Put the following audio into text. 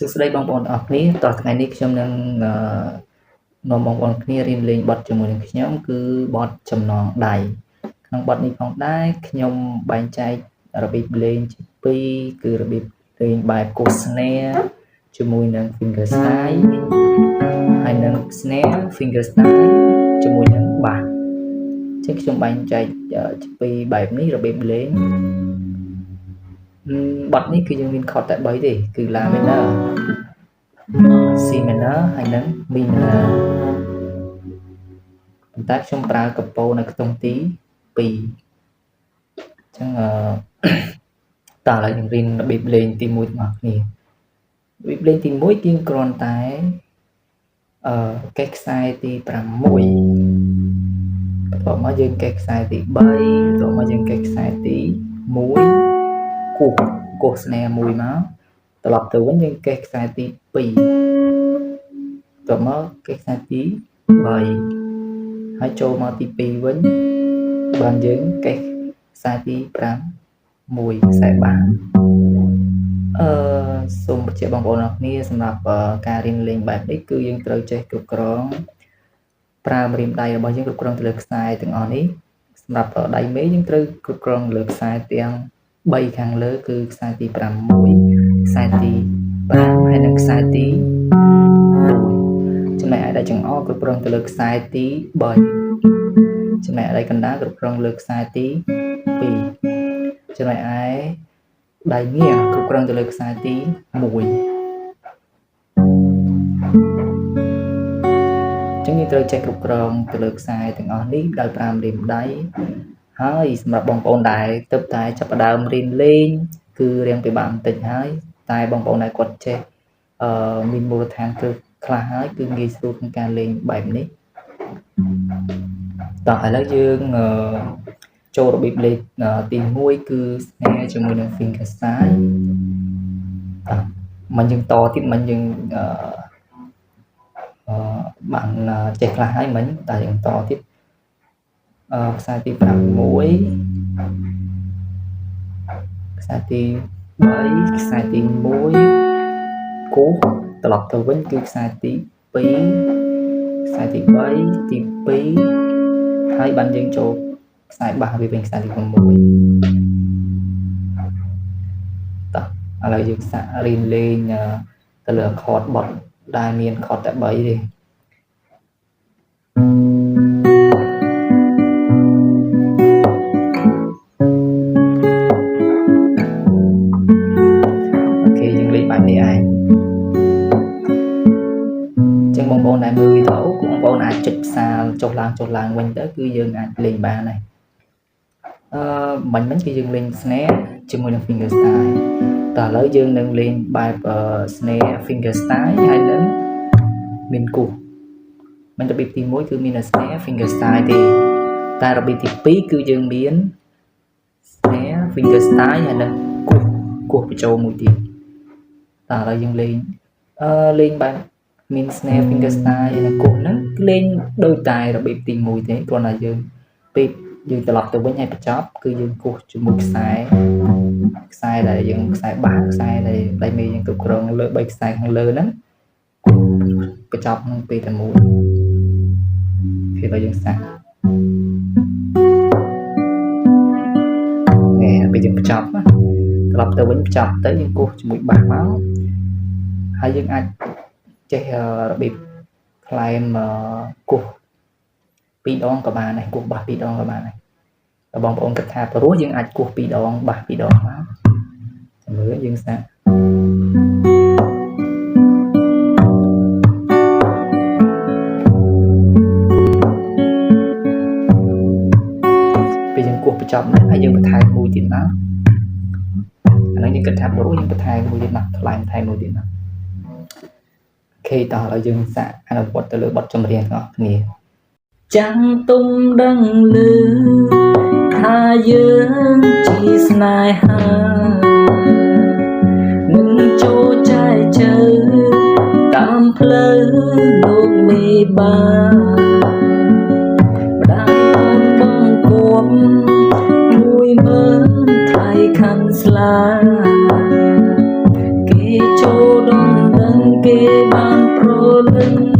សួស្តីបងប្អូនទាំងអស់គ្នាតោះថ្ងៃនេះខ្ញុំនឹងនាំបងប្អូនគ្នារៀនលេងបទជាមួយនឹងខ្ញុំគឺបទចំណងដៃក្នុងបទនេះផងដែរខ្ញុំបែងចែករបៀបលេងជាពីរគឺរបៀបលេងបែបគោះ snare ជាមួយនឹង finger style ហើយនឹង snare finger style ជាមួយនឹង bass ចឹងខ្ញុំបែងចែកជាពីរបែបនេះរបៀបលេងបទនេះគឺយើងមាន chord តែ3ទេគឺ La minor C minor ហើយនិង Mi minor ប៉ុន្តែខ្ញុំប្រើcapo នៅខ្ទង់ទី2អញ្ចឹងអឺតើឥឡូវយើងរៀនរបៀបលេងទី1ទាំងអស់គ្នារបៀបលេងទី1យើងគ្រាន់តែកេះខ្សែទី6បន្ទាប់មកយើងកេះខ្សែទី3បន្ទាប់មកយើងកេះខ្សែទី1គោះគោះ snare មួយមកត្រឡប់ទៅវិញយើងកេះខ្សែទី2បន្ទាប់មកកេះខ្សែទី3ហើយចូលមកទី2វិញបានយើងកេះខ្សែទី5 1ខ្សែ bass អឺសូមបញ្ជាក់បងប្អូនអរគ្នាសម្រាប់ការរៀនលេងបែបនេះគឺយើងត្រូវចេះគ្រប់គ្រងប្រើម្រាមដៃរបស់យើងគ្រប់គ្រងទៅលើខ្សែទាំងអស់នេះសម្រាប់ដៃមេយើងត្រូវគ្រប់គ្រងលើខ្សែទាំង3ខាងលើគឺខ្សែទី6ខ្សែទី5ហើយនិងខ្សែទី4ចំណែកឯដៃចង្អុលគ្រប់គ្រងទៅលើខ្សែទី3ចំណែកឯដៃកណ្ដាលគ្រប់គ្រងលើខ្សែទី2ចំណែកឯដៃងាគ្រប់គ្រងទៅលើខ្សែទី1ចឹងយើងត្រូវចេះគ្រប់គ្រងទៅលើខ្សែទាំងអស់នេះដោយប្រើម្រាមដៃហើយសម្រាប់បងប្អូនដែលទើបតែចាប់ផ្ដើមរៀនលេងគឺរៀងពិបាកបន្តិចហើយតែបងប្អូនដែលគាត់ចេះមានមូលដ្ឋានគ្រឹះខ្លះហើយគឺងាយស្រួលក្នុងការលេងបែបនេះតោះឥឡូវយើងចូលរបៀបលេងទី1គឺ snare ជាមួយនឹង finger style តោះមិនយើងតទៀតមិនយើងអឺបានចេះខ្លះហើយមិញតែយើងតទៀតខ្សែទី6ខ្សែទី3ខ្សែទី1គោះត្រឡប់ទៅវិញគឺខ្សែទី2ខ្សែទី3ទី2ហើយបានយើងចូលខ្សែ bass វាវិញខ្សែទី6តោះឥឡូវយើងសាករៀនលេងទៅលើ chord បទដែលមាន chord តែ3ទេ OK យើងលេងបែបនេះឯងចឹងបងប្អូនដែលមើលវីដេអូបងប្អូនអាចចុចផ្សាលចុះឡើងចុះឡើងវិញទៅគឺយើងអាចលេងបានហើយមិញមិញគឺយើងលេង snare ជាមួយនឹង finger style តើឥឡូវយើងនឹងលេងបែប snare finger style ហើយនឹងមានគោះមិនរបៀបទី1គឺមាន snare finger style ទេតែរបៀបទី2គឺយើងមាន snare finger style ហើយនឹងគោះគោះបញ្ចូលមួយទៀតតើឥឡូវយើងលេងលេងបែបមាន snare finger style និងគោះហ្នឹងគឺលេងដូចតែរបៀបទី1ទេគ្រាន់តែយើងពេលយើងត្រឡប់ទៅវិញហើយបញ្ចប់គឺយើងគោះជាមួយខ្សែខ្សែដែលយើងខ្សែ bass ខ្សែដែលដៃមេយើងគ្រប់គ្រងលើ3ខ្សែខាងលើហ្នឹងគោះបញ្ចប់ក្នុងពេលតែមួយពេលដល់យើងសាកណែពេលយើងបញ្ចប់ណាត្រឡប់ទៅវិញបញ្ចប់ទៅយើងគោះជាមួយ bass មកហើយយើងអាចចេះរបៀបក្លែមគោះពីរដងក៏បានដែរគោះ bass ពីរដងក៏បានដែរបើបងប្អូនគិតថាព្រោះយើងអាចគោះពីរដង bass ពីរដងមកចាំមើលយើងសាកពេលយើងគោះបញ្ចប់ហ្នឹងហើយយើងបន្ថែមមួយទៀតមកអាហ្នឹងយើងគិតថាព្រោះយើងបន្ថែមមួយទៀតមកថ្លៃបន្ថែមមួយទៀតមក OK តោះឥឡូវយើងសាកអនុវត្តទៅលើបទចម្រៀងទាំងអស់គ្នាចាំងទុំដឹងលឺថាយើងជាស្នេហានឹងចូលចែកជើតាមផ្លូវលោកមេបាម្ដាយអូនបងគប់មួយមើលថ្លៃខាន់ស្លាគេចូលដង គេបានប្រលឹង។